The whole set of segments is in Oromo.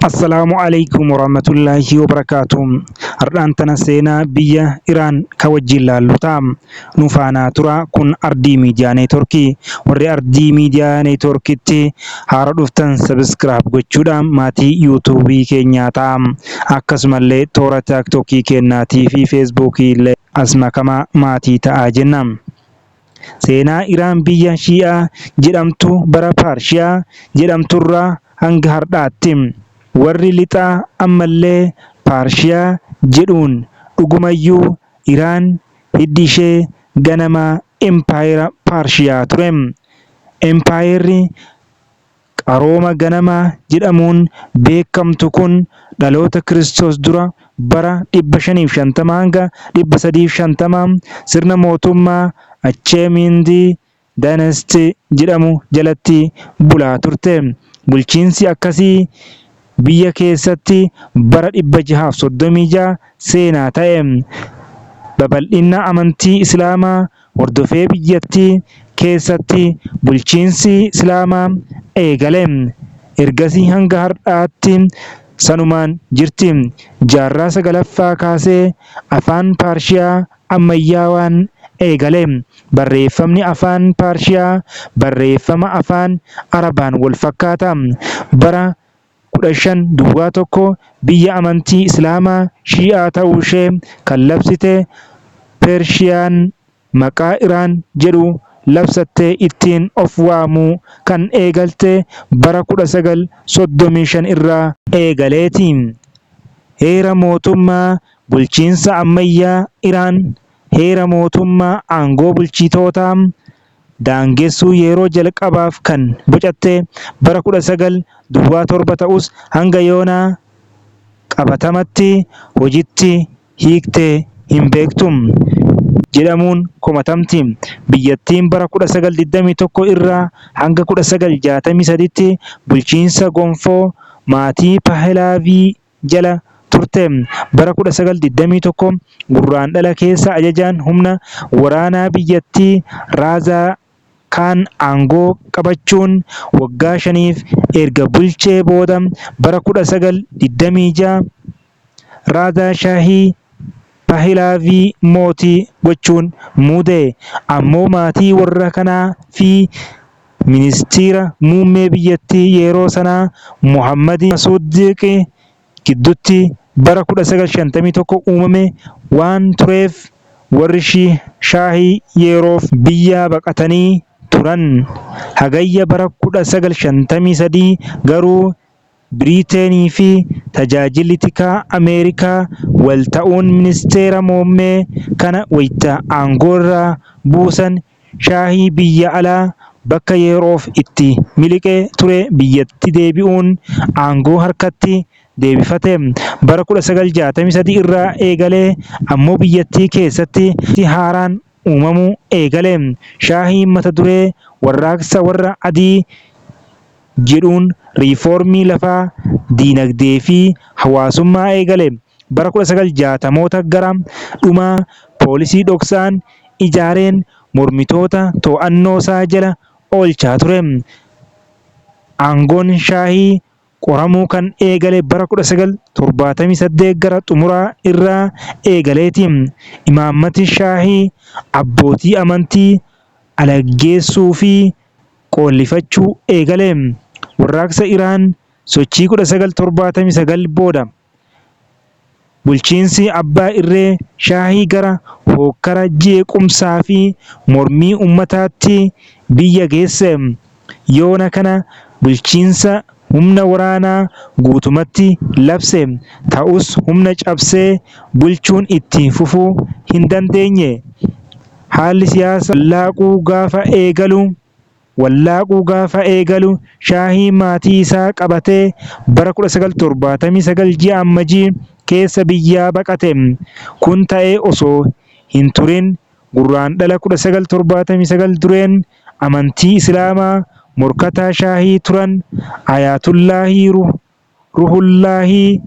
Assalaamu alaikum warahmatullaahi wabarakaatuh. Har'aan tana seenaa biyya Iraan ka wajjin laallu ta'a. Nu faanaa tura kun Ardii Miidiyaa Neetworkii. Warri Ardii Miidiyaa Neetworkitti haara dhuftan sabiskiraayib gochuudhaan maatii yuutuubii keenyaa ta'a. Akkasumallee toora tiktokii keenyaatii fi feesbuukii illee as makamaa maatii ta'aa jenna. Seenaa Iraan biyya Shii'aa jedhamtu bara Paarshiyaa jedhamturraa hanga hardhaatti. Warri lixaa ammallee Paarshiyaa jedhuun dhugumayyuu Iraan hiddi ishee ganamaa Empaayera Paarshiyaa ture. Empaayerri qarooma ganamaa jedhamuun beekamtu kun dhaloota Kiristoos dura bara 550 hanga 350 sirna mootummaa Acheemindi Dynasty jedhamu jalatti bulaa turte. Bulchiinsi akkasii biyya keessatti bara 636 seenaa ta'e. Babal'ina amantii Islaamaa hordofee biyyattii keessatti bulchiinsi Islaamaa eegale. Ergasii hanga har'aatti sanumaan jirti. Jaarraa sagalaffaa kaasee afaan Paarshiyaa ammayyaawaan eegale. Barreeffamni afaan Paarshiyaa barreeffama afaan Arabaan wal fakkaata. Bara 15 duwwaa 1 biyya amantii Islaamaa Shii'aa ta'uushee kan labsite Peershiyaan maqaa Iraan jedhu labsattee ittiin of waamuu kan eegalte bara 1935 irraa eegaleeti. Heera mootummaa bulchiinsa ammayyaa Iraan heera mootummaa aangoo bulchitootaa daangessuu yeroo jalqabaaf kan bocatte bara 19 duwwaa 7 ta'us hanga yoonaa qabatamatti hojitti hiiktee hin beektu jedhamuun komatamti. Biyyattiin bara 1921 irraa hanga 1963tti bulchiinsa gonfoo maatii Pahlaavii jala turte. Bara 1921 Gurraandhala keessa ajajaan humna waraanaa biyyattii Raazaa Kaan aangoo qabachuun waggaa shaniif erga bulchee booda bara 1926 Raazaa Shaahii Pahilaavii mootii gochuun muude. Ammoo maatii warra kanaa fi ministiira muummee biyyattii yeroo sanaa Mohaammad Masuuddiq gidduutti bara 1951 uumame waan tureef warri Shaahii yeroof biyyaa baqatanii turan. Hagayya bara 1953 garuu Biriiteenii fi Tajaajilli Tikaa Ameerikaa wal ta'uun ministeera muummee kana wayita aangoorraa buusan Shaahii biyya alaa bakka yeroof itti miliqee ture biyyatti deebi'uun aangoo harkatti deebifate. Bara 1963 irraa eegalee ammoo biyyattii keessatti haaraan uumamuu eegale. Shaahiin mata duree warraaqsa warra adii jedhuun riifoormii lafaa, diinagdee fi hawaasummaa eegale. Bara 1960moota gara dhumaa poolisii dhoksaan ijaareen mormitoota to'annoosaa jala oolchaa ture. Aangoon Shaahii qoramuu kan eegale bara 1978 gara xumuraa irraa eegaleeti. Imaammati Shaahii abbootii amantii alaggeessuu fi qoollifachuu eegale. Warraaqsa Iraan sochii 1979 booda Bulchiinsi abbaa irree Shaahii gara hookkara jeequmsaa fi mormii ummataatti biyya geesse. Yoona kana bulchiinsa humna waraanaa guutumatti labse. Ta'us humna cabsee bulchuun itti fufuu hin dandeenye. Haalli siyaasa laaquu gaafa eegalu Wallaaquu gaafa eegalu Shaahii maatii isaa qabatee bara 1979 ji'a Ammajii keessa biyyaa baqate. Kun ta'ee osoo hin turin Gurraandhala 1979 dureen amantii Islaamaa morkataa Shaahii turan Ayaatullaahii Ruhullaahii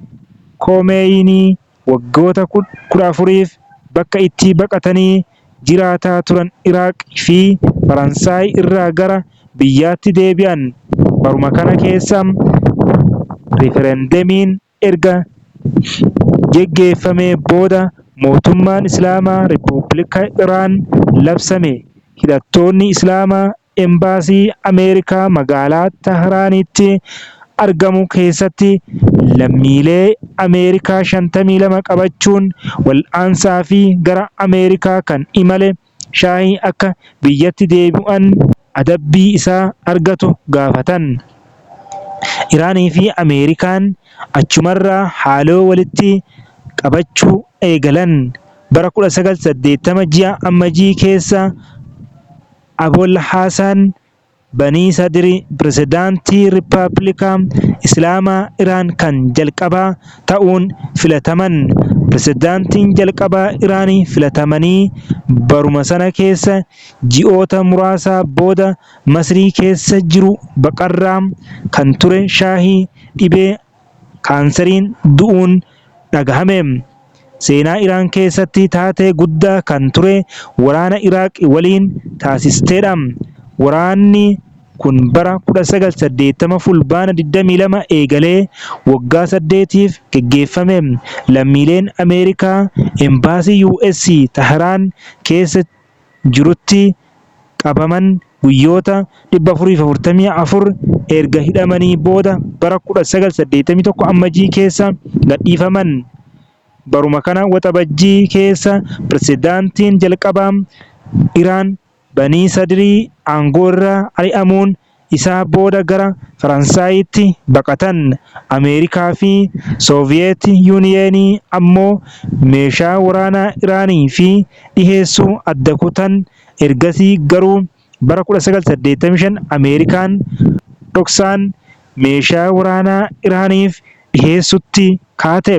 Koomeeyinii waggoota 14f bakka itti baqatanii jiraataa turan Iraaq fi Faransaay irraa gara biyyaatti deebi'an. Baruma kana keessa Riifarandemiin erga geggeeffamee booda mootummaan Islaamaa Rippubilika Iraan labsame. Hidhattoonni Islaamaa Embaasii Ameerikaa magaalaa Tahraanitti argamu keessatti lammiilee Ameerikaa 52 qabachuun wal'aansaa fi gara Ameerikaa kan imale Shaahii akka biyyatti deebi'an adabbii isaa argatu gaafatan. Iraanii fi Ameerikaan achumarraa haaloo walitti qabachuu eegalan. Bara 1980 ji'a Ammajjii keessa Abolhaasaan Banii Sadri pirezidaantii Rippabilika Islaamaa Iraan kan jalqabaa ta'uun filataman. Pirezidaantiin jalqabaa Iraan filatamanii baruma sana keessa ji'oota muraasaa booda Masrii keessa jiru baqarraa kan ture Shaahii dhibee kaansariin du'uun dhagahame. Seenaa Iraan keessatti taatee guddaa kan ture waraana Iraaq waliin taasisteedha. Waraanni kun bara 1980 Fulbaana 22 eegalee waggaa saddeetiif geggeeffame. Lammiileen Ameerikaa Embaasii US Tahraan keessa jirutti qabaman guyyoota 444 erga hidhamanii booda bara 1981 Ammajjii keessa gadhiifaman. Baruma kana Waxabajjii keessa pirezidaantiin jalqabaa Iraan Banii Sadrii aangoo irraa ari'amuun isaa booda gara Faransaayitti baqatan. Ameerikaa fi Sooviyeet Yuuniyeenii ammoo meeshaa waraanaa Iraanii fi dhiheessuu adda kutan. Ergasii garuu bara 1985 Ameerikaan dhoksaan meeshaa waraanaa Iraaniif dhiheessutti kaate.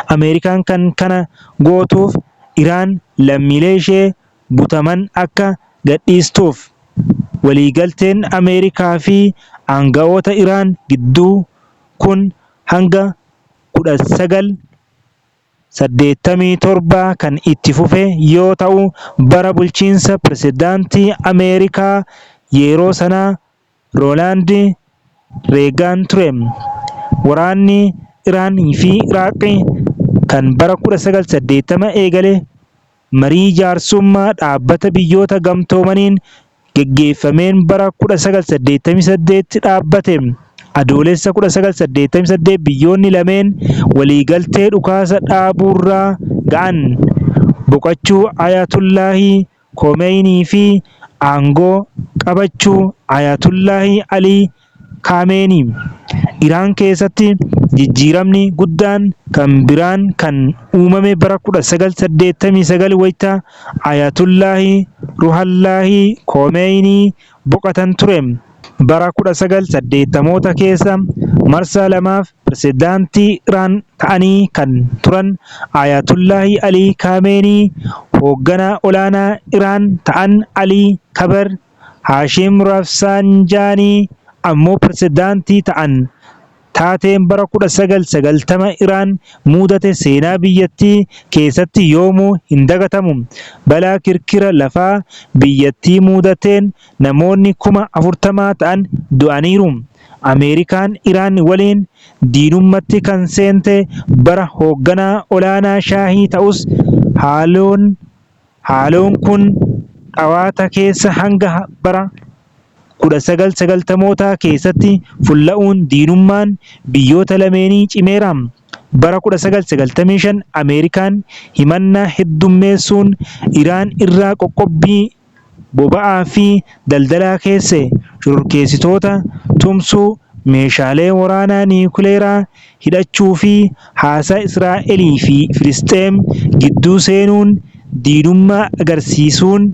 Ameerikaan kan kana gootuuf Iraan lammiilee ishee butaman akka gadhiistuuf. Waliigalteen Ameerikaa fi aanga'oota Iraan gidduu kun hanga 1987 kan itti fufe yoo ta'u, bara bulchiinsa pirezidaantii Ameerikaa yeroo sanaa Roonaald Reegaan ture. Waraanni Iraan fi Iraaq kan bara 1980 eegale marii jaarsummaa dhaabbata biyyoota gamtoomaniin geggeeffameen bara 1988 dhaabbate. Adoolessa 1988 biyyoonni lameen waliigaltee dhukaasa dhaabuurraa ga'an. Boqochuu Ayatullaahi Koomeyinii fi aangoo qabachuu Ayatullaahi Alii Kaameenii. Iraan keessatti jijjiiramni guddaan kan biraan kan uumame bara 1989 wayita Ayatullaahi Ruhallaahi Koomeyinii boqatan ture. Bara 1980moota keessa marsaa lamaaf pirezidaantii Iraan ta'anii kan turan Ayatullaahi Alii Kaameenii hoogganaa olaanaa Iraan ta'an Alii Kabar Haashim Rafsaanjaanii ammoo pirezidaantii ta'an. Taateen bara 1990 Iraan muudate seenaa biyyattii keessatti yoomuu hin dagatamu. Balaa kirkira lafaa biyyattii muudateen namoonni 40,000 ta'an du'aniiru. Ameerikaan Iraan waliin diinummatti kan seente bara hoogganaa olaanaa Shaahii ta'us haaloon Haaloon kun dhawaata keessa hanga bara 1990mootaa keessatti fulla'uun diinummaan biyyoota lameenii cimeera. Bara 1995 Ameerikaan himannaa heddummeessuun Iraan irraa qoqqobbii boba'aa fi daldalaa keesse, shororkeessitoota tumsuu, meeshaalee waraanaa niwukileeraa hidhachuu fi haasaa Israa'elii fi Filisxeem gidduu seenuun diinummaa agarsiisuun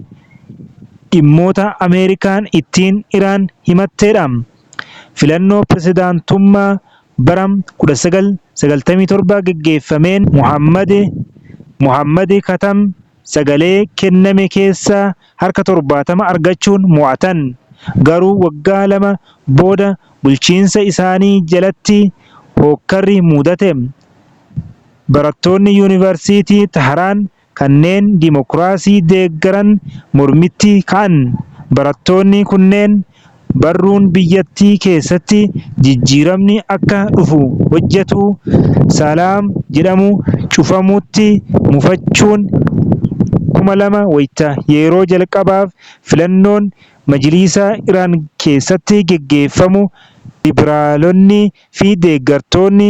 dhimmoota Ameerikaan ittiin Iraan himatteedha. Filannoo pirezidaantummaa bara 1997 geggeeffameen Mohaammad Mohaammad Katam sagalee kenname keessaa harka 70 argachuun mo'atan. Garuu waggaa lama booda bulchiinsa isaanii jalatti hookkarri mudate. Barattoonni Yuunivarsiitii Tahraan kanneen dimokiraasii deeggaran mormitti ka'an. Barattoonni kunneen Barruun biyyattii keessatti jijjiiramni akka dhufu hojjetu Salaam jedhamu cufamuutti mufachuun 2000 wayita yeroo jalqabaaf filannoon Majliisaa Iraan keessatti geggeeffamu libiraalonni fi deeggartoonni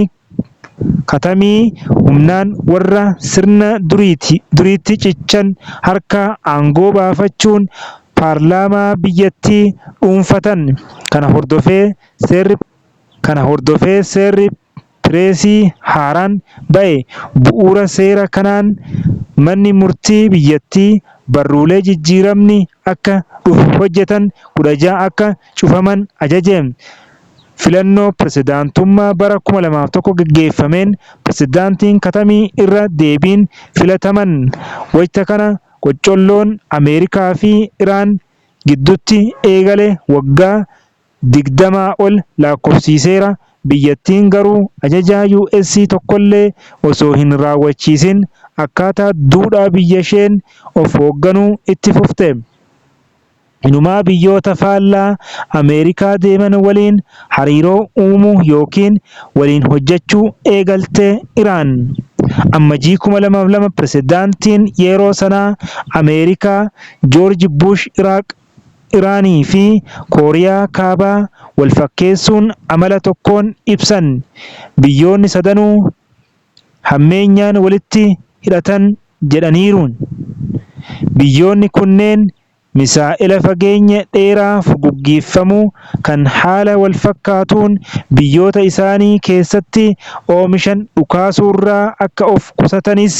Katamii humnaan warra sirna duriitti cichan harkaa aangoo baafachuun paarlaamaa biyyattii dhuunfatan. Kana hordofee seerri pireesii haaraan ba'e. Bu'uura seera kanaan manni murtii biyyattii barruulee jijjiiramni akka dhufu hojjetan 16 akka cufaman ajaje. Filannoo pirezidaantummaa bara 2001 geggeeffameen pirezidaantiin Katamii irra deebiin filataman. Wayita kana qoccolloon Ameerikaa fi Iraan gidduutti eegale waggaa 20 ol lakkoofsiseera. Biyyattiin garuu ajaja US tokkollee osoo hin raawwachiisin akkaataa duudhaa biyyasheen of hoogganuu itti fufte. Inumaa biyyoota faallaa Ameerikaa deeman waliin hariiroo uumuu yookiin waliin hojjechuu eegalte Iraan. Ammajjii 2002 pirezidaantiin yeroo sanaa Ameerikaa Joorji Bush Iraaq, Iraanii fi Kooriyaa Kaabaa wal fakkeessuun amala tokkoon ibsan. Biyyoonni sadanuu hammeenyaan walitti hidhatan jedhaniiru. Biyyoonni kunneen misaa'ela fageenya dheeraa furguggiifamuu kan haala wal fakkaatuun biyyoota isaanii keessatti oomishan dhukaasuurraa akka of qusatanis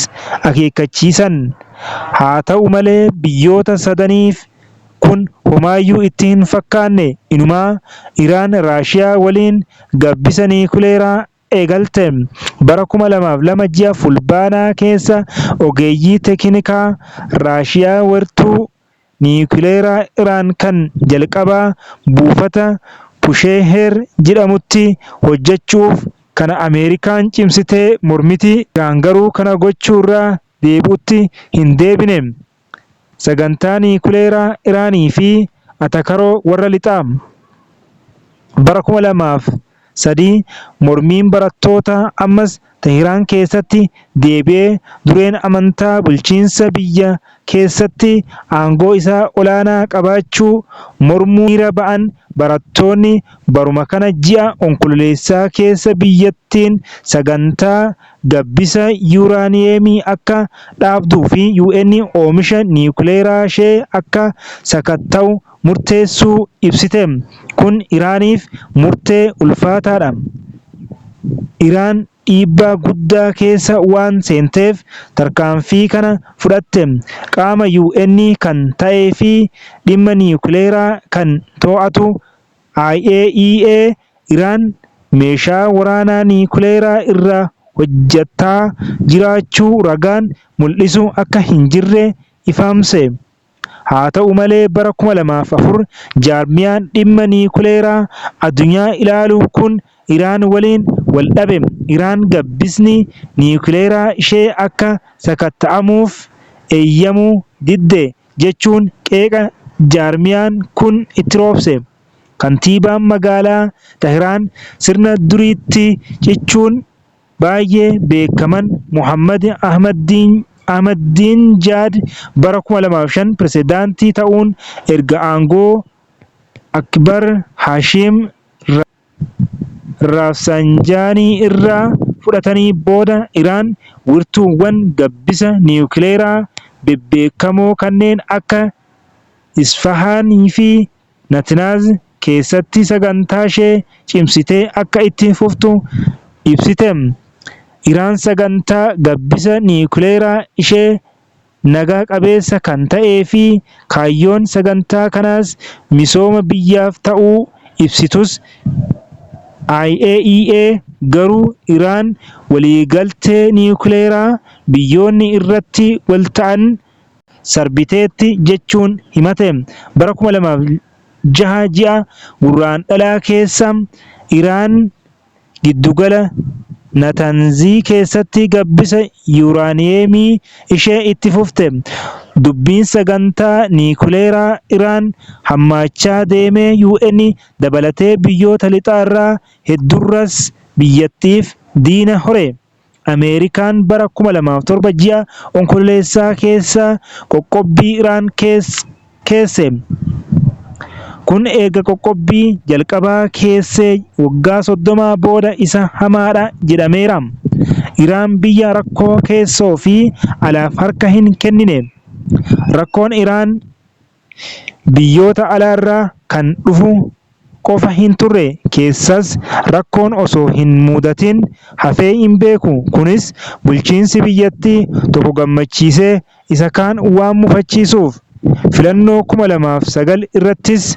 akeekkachiisan. Haa ta'u malee biyyoota sadaniif kun homaayyuu itti hin fakkaanne. Inumaa Iraan Raashiyaa waliin gabbisa niikuleeraa eegalte. Bara 2002 ji'a Fulbaanaa keessa ogeeyyii teeknikaa Raashiyaa wiirtuu niikuleeraa Iraan kan jalqabaa buufata Busheher jedhamutti hojjechuuf kana Ameerikaan cimsitee mormiti. Iraan garuu kana gochuurraa deebi'utti hin deebine. Sagantaa niikuleeraa Iraanii fi atakaroo warra lixaa. Bara 2003 mormiin barattootaa ammas Teheraan keessatti deebi'ee dureen amantaa bulchiinsa biyya keessatti aangoo isaa olaanaa qabaachuu mormuu hiriira ba'an barattoonni baruma kana ji'a Onkololeessaa keessa biyyattiin sagantaa gabbisa yuuraaniyeemii akka dhaabduu fi UN oomisha niikuleeraa ishee akka sakatta'u murteessuu ibsite. Kun Iraaniif murtee ulfaataadha. Iraan dhiibbaa guddaa keessa waan seenteef tarkaanfii kana fudhatte. Qaama UN kan ta'ee fi dhimma niikuleeraa kan to'atu IAEA Iraan meeshaa waraanaa niikuleeraa irraa hojjetaa jiraachuu ragaan mul'isu akka hin jirre ifaamse. Haa ta'u malee bara 2004 jaarmiyaan dhimma niikuleeraa addunyaa ilaalu kun Iraan waliin wal dhabe. Iraan gabbisni niikuleeraa ishee akka sakatta'amuuf eeyyamuu didde jechuun qeeqa jaarmiyaan kun itti roobse. Kantiibaan magaalaa Teheraan sirna duriitti cichuun baay'ee beekaman Muhammad Ahmadinjaad bara 2005 pirezidaantii ta'uun erga aangoo Akbar Haashim Rafsanjaanii irraa fudhatanii booda Iraan wiirtuuwwan gabbisa niikuleeraa bebbeekamoo kanneen akka Isfahaanii fi Natanz keessatti sagantaashee cimsitee akka itti fuftu ibsite. Iraan sagantaa gabbisa niikuleeraa ishee naga qabeessa kan ta'ee fi kaayyoon sagantaa kanaas misooma biyyaaf ta'uu ibsitus IAEA garuu Iraan waliigaltee niikuleeraa biyyoonni irratti wal ta'an sarbiteetti jechuun himate. Bara 2006 ji'a Guraandhalaa keessa Iraan giddugala Natanzii keessatti gabbisa yuuraaniyeemii ishee itti fufte. Dubbiin sagantaa niikuleeraa Iraan hammaachaa deemee UN dabalatee biyyoota lixaarraa heddurraas biyyattiif diina hore. Ameerikaan bara 2007 ji'a Onkololeessaa keessa qoqqobbii Iraan keesse. Kun erga qoqqobbii jalqabaa keessee waggaa 30 booda isa hamaadha jedhameera. Iraan biyya rakkoo keessoo fi alaaf harka hin kennine. Rakkoon Iraan biyyoota alaarraa kan dhufu qofa hin turre. Keessas rakkoon osoo hin mudatin hafee hin beeku. Kunis bulchiinsi biyyattii tokko gammachiisee isa kaan waan mufachiisuuf. Filannoo 2009 irrattis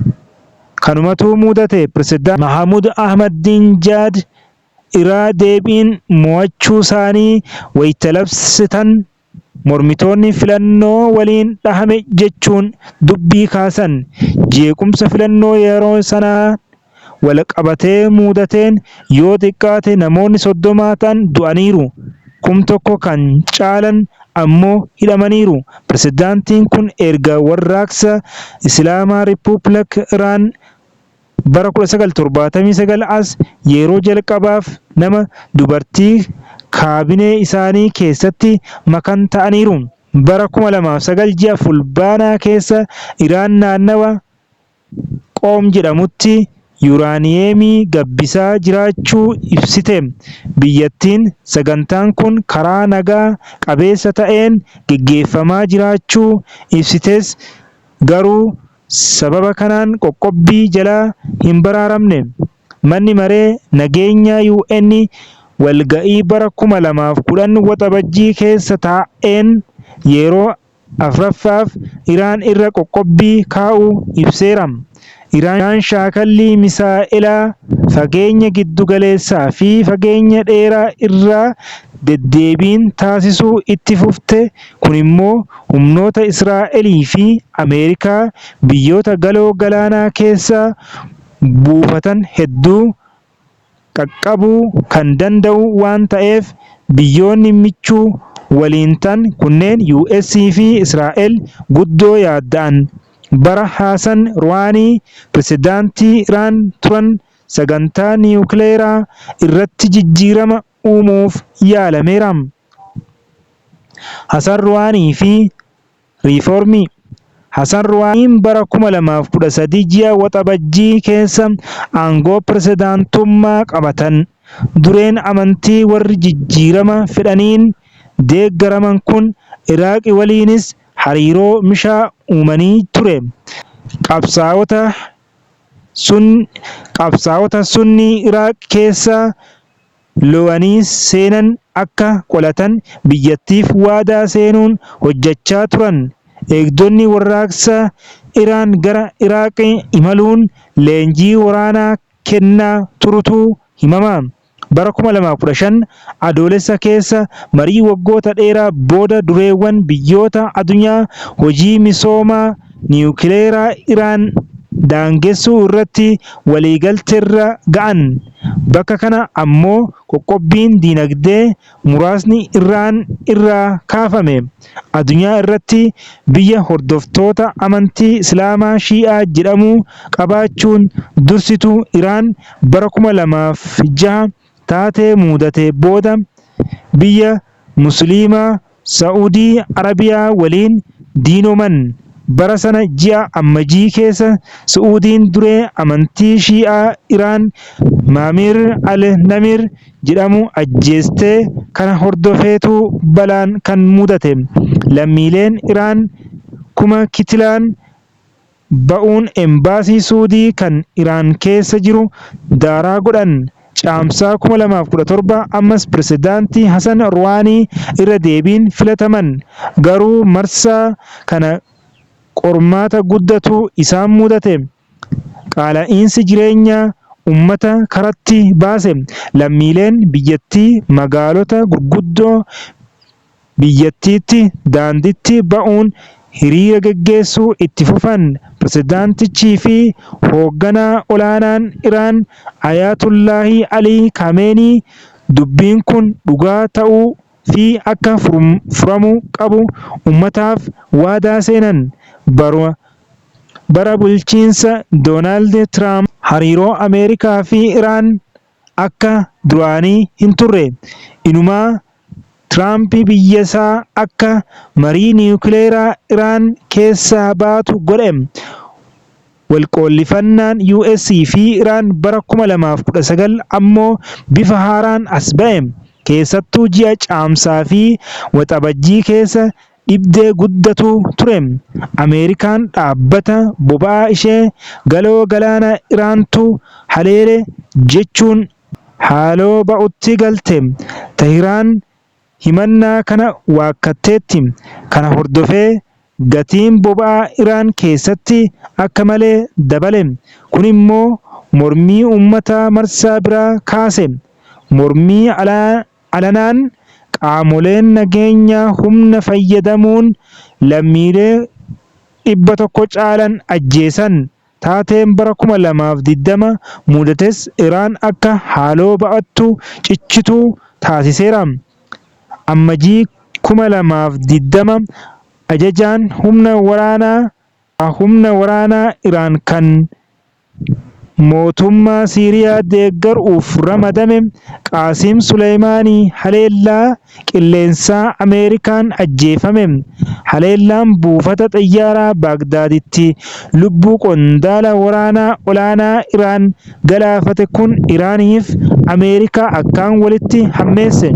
kanumatu mudate. Pirezidaant Mahamuud Ahmadinjaad irra deebiin mo'achuusaanii wayita labsatan mormitoonni filannoo waliin dhahame jechuun dubbii kaasan. Jeequmsa filannoo yeroo sanaan walqabatee mudateen yoo xiqqaate namoonni 30 ta'an du'aniiru. 1000 kan caalan ammoo hidhamaniiru. Pirezidaantiin kun erga warraaqsa Islaamaa Rippubilika Iraan bara 1979 as yeroo jalqabaaf nama dubartii kaabinee isaanii keessatti makan ta'aniiru. Bara 2009 ji'a Fulbaanaa keessa Iraan naannawa Qoom jedhamutti yuuraaniyeemii gabbisaa jiraachuu ibsite. Biyyattiin sagantaan kun karaa nagaa qabeessa ta'een geggeeffamaa jiraachuu ibsites garuu sababa kanaan qoqqobbii jalaa hin baraaramne. Manni Maree Nageenyaa UN walga'ii bara 2010 Waxabajjii keessa taa'een yeroo afraffaaf Iraan irra qoqqobbii kaa'uu ibseera. Iraan shaakallii misaa'elaa fageenya giddu galeessaa fi fageenya dheeraa irra deddeebiin taasisuu itti fufte kunimmoo humnoota Israa'elii fi Ameerikaa biyyoota galoo galaanaa keessa buufatan hedduu qaqqabuu kan danda'u waan ta'eef biyyoonni michuu waliin ta'an kunneen US fi Israa'el guddoo yaadda'an. Bara Haasan Ruwaanii pirezidaantii Iraan turan sagantaa niwukileeraa irratti jijjiirama uumuuf yaalameera. Hasan Ruwaanii fi Riifoormii Hasan Ruwaaniin bara 2013 ji'a Waxabajjii keessa aangoo pirezidaantummaa qabatan. Dureen amantii warri jijjiirama fedhaniin deeggaraman kun Iraaq waliinis hariiroo mishaa uumanii ture. Qabsaa'ota Sunnii Iraaq keessa lo'anii seenan akka qolatan biyyattiif waadaa seenuun hojjechaa turan. Eegdonni warraaqsa Iraan gara Iraaq imaluun leenjii waraanaa kennaa turutu himama. Bara 2015 Adoolessa keessa marii waggoota dheeraa booda dureewwan biyyoota addunyaa hojii misooma niwukileeraa Iraan daangessuu irratti waliigalteerra ga'an. Bakka kana ammoo qoqqobbiin diinagdee muraasni Iraan irraa kaafame. Addunyaa irratti biyya hordoftoota amantii Islaamaa Shii'aa jedhamuu qabaachuun dursitu Iraan bara 2006 taatee mudate booda biyya Musliimaa Sa'uudii Arabiyaa waliin diinoman. Bara sana ji'a Ammajjii keessa Su'uudiin duree amantii Shii'aa Iraan Maamir al-Namir jedhamu ajjeestee kana hordofeetu balaan kan mudate. Lammiileen Iraan kuma kitilaan ba'uun embaasii Suudii kan Iraan keessa jiru daaraa godhan. Caamsaa 2017 ammas pirezidaantii Hasan Ruwaanii irra deebiin filataman. Garuu marsaa kana qormaata guddatu isaan mudate. Qaala'iinsi jireenyaa uummata karatti baase. Lammiileen biyyattii magaalota gurguddoo biyyattiitti daandiitti ba'uun hiriira geggeessuu itti fufan. Pirezidaantichii fi hoogganaa olaanaan Iraan Ayaatullaahi Alii Kaameenii dubbiin kun dhugaa ta'uu fi akka furamuu qabu ummataaf waadaa seenan. Bara bulchiinsa Doonaald Tiraamp hariiroo Ameerikaa fi Iraan akka duraanii hin turre. Inumaa Tiraamp biyyasaa akka marii niwukileeraa Iraan keessaa baatu godhe. Walqoollifannaan US fi Iraan bara 2019 ammoo bifa haaraan as ba'e. Keessattuu ji'a Caamsaa fi Waxabajjii keessa dhibdee guddatu ture. Ameerikaan dhaabbata boba'aa ishee galoo galaanaa Iraantu haleele jechuun haaloo ba'utti galte. Tehiraan himannaa kana waakkatteetti. Kana hordofee gatiin boba'aa Iraan keessatti akka malee dabale. Kun immoo mormii uummataa marsaa biraa kaase. Mormii alanaan qaamoleen nageenyaa humna fayyadamuun lammiilee 100 caalan ajjeesan. Taateen bara 2020 mudates Iraan akka haaloo ba'attu cichitu taasiseera. Ammajii 2020 ajajaan humna waraanaa Iraan kan mootummaa Siiriyaa deeggaruuf ramadame Qaasim Suleeyimaanii haleellaa qilleensaa Ameerikaan ajjeefame. Haleellaan buufata xiyyaaraa Baagdaaditti lubbuu qondaala waraanaa olaanaa Iraan galaafate kun Iraaniif Ameerikaa akkaan walitti hammeesse.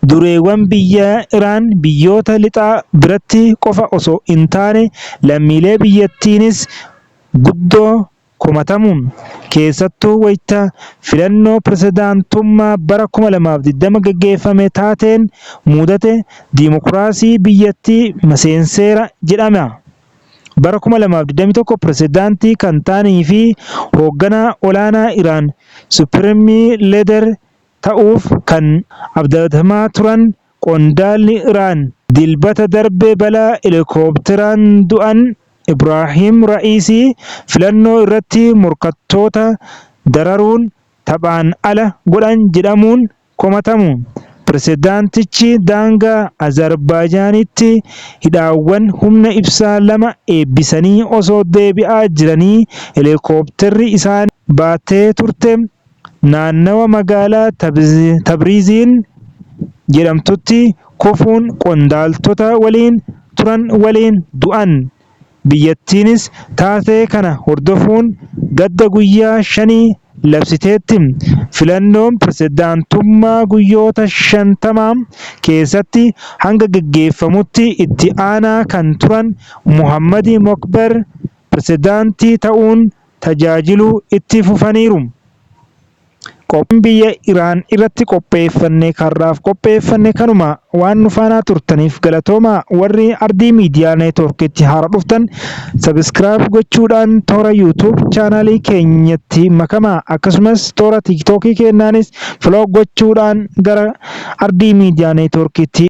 Dureewwan biyya Iraan biyyoota lixaa biratti qofa osoo hin taane lammiilee biyyattiinis guddoo komatamu. Keessattuu wayita filannoo pirezidaantummaa bara 2020 gaggeeffame taateen mudate diimokiraasii biyyattii maseenseera jedhama. Bara 2021 pirezidaantii kan ta'anii fi hoogganaa olaanaa Iraan Supreme Leader ta'uuf kan abdatamaa turan qondaalli Iraan Dilbata darbe balaa heelikooptaraan du'an Ibraahim Ra'iisii filannoo irratti morkattoota dararuun taphaan ala godhan jedhamuun komatamu. Pirezidaantichi daangaa Azarbaajaanitti hidhaawwan humna ibsaa lama eebbisanii osoo deebi'aa jiranii heelikooptarri isaan baattee turte naannawa magaalaa Tabriiziin jedhamtutti kufuun qondaaltota waliin turan waliin du'an. Biyyattiinis taatee kana hordofuun gadda guyyaa shanii labsiteetti. Filannoon pirezidaantummaa guyyoota 50 keessatti hanga gaggeeffamutti itti aanaa kan turan Mohaammad Mokber pirezidaantii ta'uun tajaajiluu itti fufaniiru. Qophiin biyya Iraan irratti qopheeffanne karraaf qopheeffanne kanuma. Waan nu faanaa turtaniif galatoomaa. Warri Ardii Miidiyaa Neetwoorkitti haara dhuftan subscribe gochuudhaan toora YouTube chaanaalii keenyatti makamaa. Akkasumas toora TikTokii keenyaanis follow gochuudhaan gara Ardii Miidiyaa Neetwoorkitti.